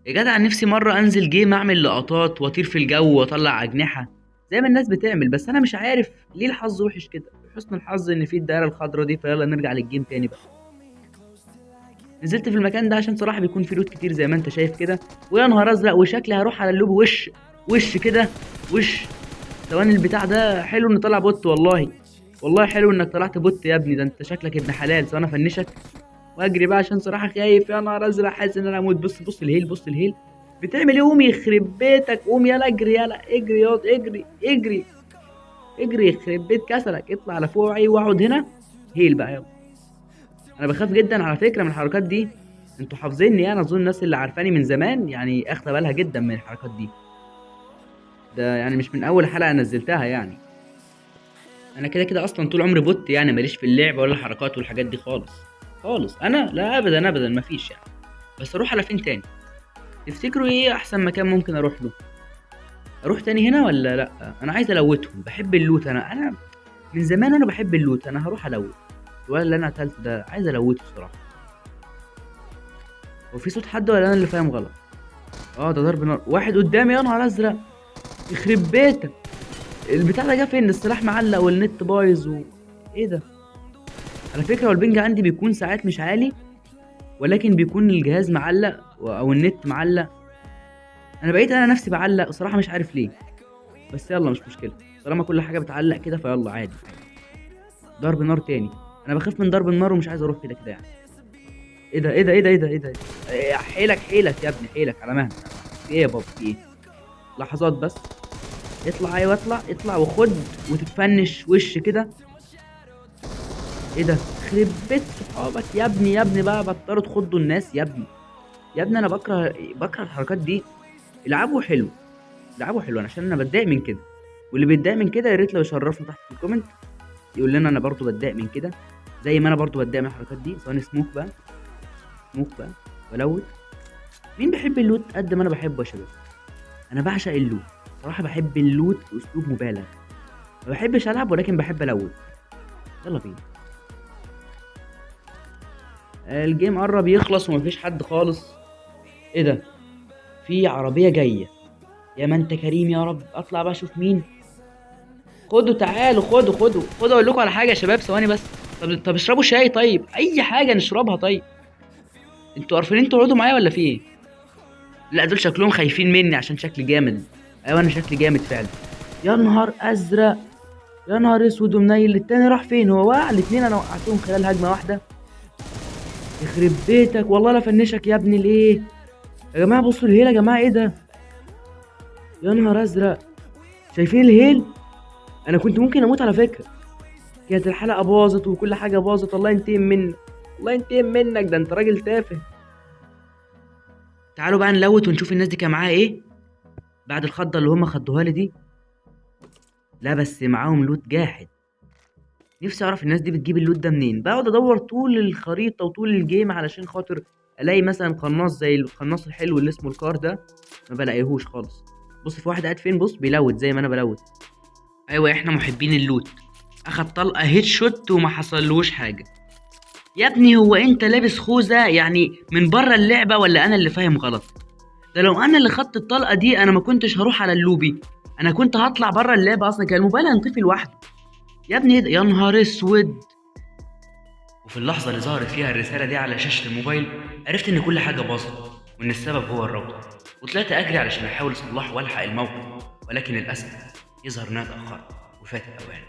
يا جدع نفسي مرة انزل game اعمل لقطات واطير في الجو واطلع اجنحة زي ما الناس بتعمل، بس انا مش عارف ليه الحظ وحش كده. حسن الحظ ان في الدائرة الخضراء دي، فيلا نرجع لل game تاني بقى. نزلت في المكان ده عشان صراحة بيكون في loot كتير زي ما انت شايف كده. ويا نهار ازرق، وشكلي هروح على اللوب وش وش كده وش. ثواني، البتاع ده حلو ان طلع bot، والله والله حلو انك طلعت bot يا ابني، ده انت شكلك ابن حلال. ثواني افنشك واجري بقى عشان صراحة خايف. يا نهار ازرق، حاسس ان انا هموت. بص بص ال heal، بص ال heal بتعمل ايه؟ قوم يخرب بيتك، قوم يلا اجري، يلا اجري ياض، اجري اجري اجري، يخرب بيت كسلك. اطلع على فوق واقعد هنا heal بقى يلا. انا بخاف جدا على فكرة من الحركات دي، انتوا حافظيني يعني، اظن الناس اللي عارفاني من زمان يعني اخده بالها جدا من الحركات دي. ده يعني مش من اول حلقة نزلتها يعني، انا كده كده اصلا طول عمري bot يعني، ماليش في اللعب ولا الحركات والحاجات دي خالص خالص، انا لا ابدا ابدا مفيش يعني. بس اروح على فين تاني؟ تفتكروا ايه احسن مكان ممكن اروح له؟ اروح تاني هنا ولا لا؟ انا عايز الوتهم، بحب ال loot انا من زمان انا بحب ال loot. انا هروح الوت الولد اللي انا قتلته ده، عايز الوته الصراحة. هو في صوت حد ولا انا اللي فاهم غلط؟ ده ضرب نار، واحد قدامي. يا نهار ازرق، يخرب بيتك، البتاع ده جه فين؟ السلاح معلق والنت بايظ ايه ده؟ على فكرة هو ال ping عندي بيكون ساعات مش عالي، ولكن بيكون الجهاز معلق او النت معلق. انا بقيت انا نفسي بعلق صراحة، مش عارف ليه، بس يلا مش مشكلة، طالما كل حاجة بتعلق كده فيلا عادي. ضرب نار تاني، انا بخاف من ضرب النار ومش عايز اروح كده كده يعني. ايه ده ايه ده ايه ده ايه ده ايه ده؟ إيه حيلك حيلك يا ابني، حيلك على مهلك. في ايه يا بابا؟ في ايه؟ لحظات بس، اطلع، ايوه اطلع اطلع وخد وتتفنش وش كده. ايه ده؟ خرب بيت صحابك يا ابني، يا ابني بقى بطلوا تخضوا الناس يا ابني، يا ابني انا بكره الحركات دي. العبوا حلو، العبوا حلو، انا عشان انا بتضايق من كده، واللي بيتضايق من كده يا ريت لو يشرفنا تحت في ال comment يقول لنا انا برضو بتضايق من كده زي ما انا برضو بتضايق من الحركات دي. ثواني، smoke بقى، smoke بقى، و loot. مين بيحب ال loot قد ما انا بحبه يا شباب؟ انا بعشق ال loot صراحة، بحب ال loot باسلوب مبالغ. ما بحبش العب ولكن بحب الوت. يلا بينا، ال game قرب يخلص ومفيش حد خالص. ايه ده؟ في عربية جاية. يا ما انت كريم يا رب. اطلع بقى اشوف مين. خدوا تعالوا، خدوا خدوا خدوا. اقول لكم على حاجة يا شباب، ثواني بس. طب اشربوا شاي طيب، اي حاجة نشربها طيب. انتوا عارفين تقعدوا معايا ولا في ايه؟ لا دول شكلهم خايفين مني عشان شكلي جامد. ايوه انا شكلي جامد فعلا. يا نهار ازرق، يا نهار اسود ومنيل. التاني راح فين؟ هو وقع الاتنين، انا وقعتهم خلال هجمة واحدة. يخرب بيتك والله لا فنشك يا ابني. الايه يا جماعة؟ بصوا ال heal يا جماعة، ايه ده؟ يا نهار ازرق، شايفين ال heal؟ انا كنت ممكن اموت على فكرة، كانت الحلقة باظت وكل حاجة باظت. الله ينتقم منك، الله ينتقم منك، ده انت راجل تافه. تعالوا بقى نلوت ونشوف الناس دي كان معاها ايه بعد الخضه اللي هم خدوها لي دي. لا بس معاهم loot جاحد. نفسي اعرف الناس دي بتجيب ال loot ده منين. بقعد ادور طول الخريطة وطول ال game علشان خاطر الاقي مثلا قناص زي القناص الحلو اللي اسمه الكار ده، ما بلاقيهوش خالص. بص في واحد قاعد فين، بص بيلوت زي ما انا بلوت. ايوه احنا محبين ال loot. اخد طلقه headshot وما حصلوش حاجة. يا ابني هو انت لابس خوذه يعني من بره اللعبة ولا انا اللي فاهم غلط؟ ده لو انا اللي خدت الطلقة دي انا ما كنتش هروح على اللوبي، انا كنت هطلع بره اللعبة اصلا، كان الموبايل هينطفي لوحده. يا ابني يا نهار اسود. وفي اللحظة اللي ظهرت فيها الرسالة دي على شاشة الموبايل عرفت ان كل حاجة باظت وان السبب هو الراوتر، وطلعت اجري علشان احاول اصلحه والحق الموقف، ولكن للاسف يظهر انها اتاخرت وفات الاوان.